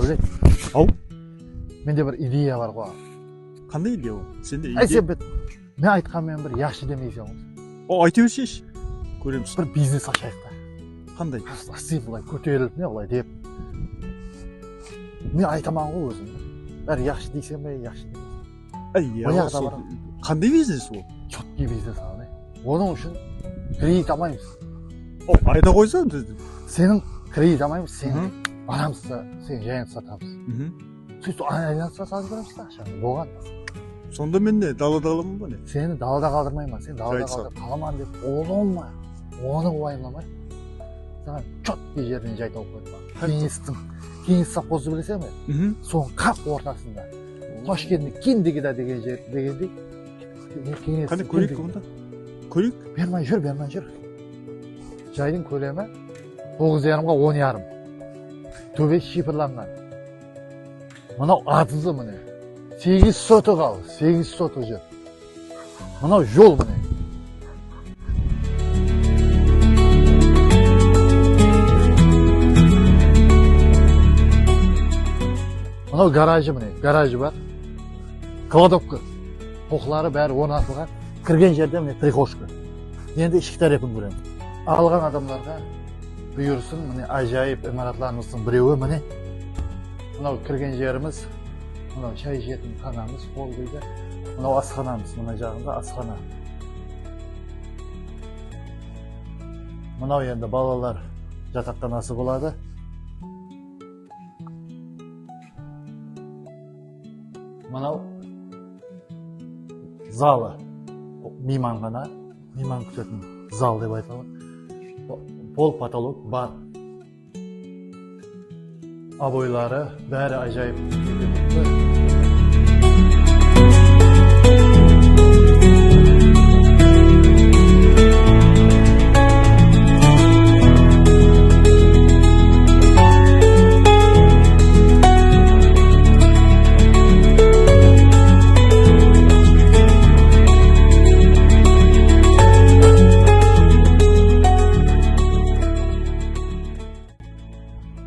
Дәулет. Ау. Менде бір идея бар ғой. Қандай идея ол? Сенде Әй, идея? Сен бір мен айтқанмен бір яхшы демейсің ғой. О, айта берсейші. Көреміз. Бір бизнес ашайық та. Қандай? Сен былай көтеріліп не былай деп. Мен айтаман ғой өзім. Бәрі яхшы дейсің бе, яхшы демейсің. Әй, иә, Баяғыда сол- бар. Қандай бизнес ол? Четкий бизнес ана. Оның үшін кредит алмаймыз. О, айта қойса. Сенің кредит алмаймыз, сен барамыз да, сен жайын сатамыз. Сөйтіп айналыса салып береміз да ақшаны. Болған. Сонда мен не, далада қаламын ба не? Сені далада қалдырмаймын, сен далада Жайын сат. қалдырып қаламан деп ойлама. Оны уайымдамай. Саған четкий жерден жай тауып қойдым. Кеңестің, кеңес совхозы білесің бе? Соның қақ ортасында. Ташкенттің киндигі да деген жер дегендей. Кеңестің Қане көрейік киндигі. онда. Көрейік. Бермай жүр, бермай жүр. Жайдың көлемі 9,5-ға 10,5. Төбе шифрланған. Мынау атызы міне. 8 сотық ал, 8 сотық жер. Мынау жол міне. Мынау гаражы міне, гаражы бар. Кладовка. Тоқлары бәрі орнатылған. Кірген жерде міне прихожка. Енді ішкі тарапын көремін. Алған адамдарға бұйырсын, міне ажайып имаратларымыздың біреуі міне. Мынау кірген жеріміз, мынау шай ішетін ханамыз, холл дейді. Мынау асханамыз, мына жағында асхана. Мынау енді балалар жатақханасы болады. Мынау залы, мейманхана, мейман күтетін зал деп айтылады. Пол потолок бар. Обойлары бәрі ажайып.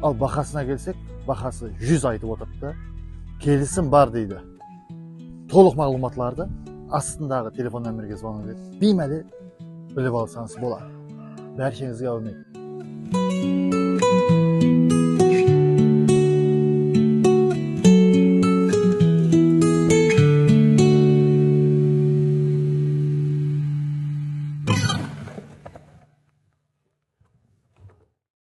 Ал бағасына келсек, бағасы 100 айтып отырыпты. Келісім бар дейді. Толық мағлұматларды астындағы телефон нөмірге звонок етіп, беймәлел біліп алсаңыз болады. Бәршеңізге әумет.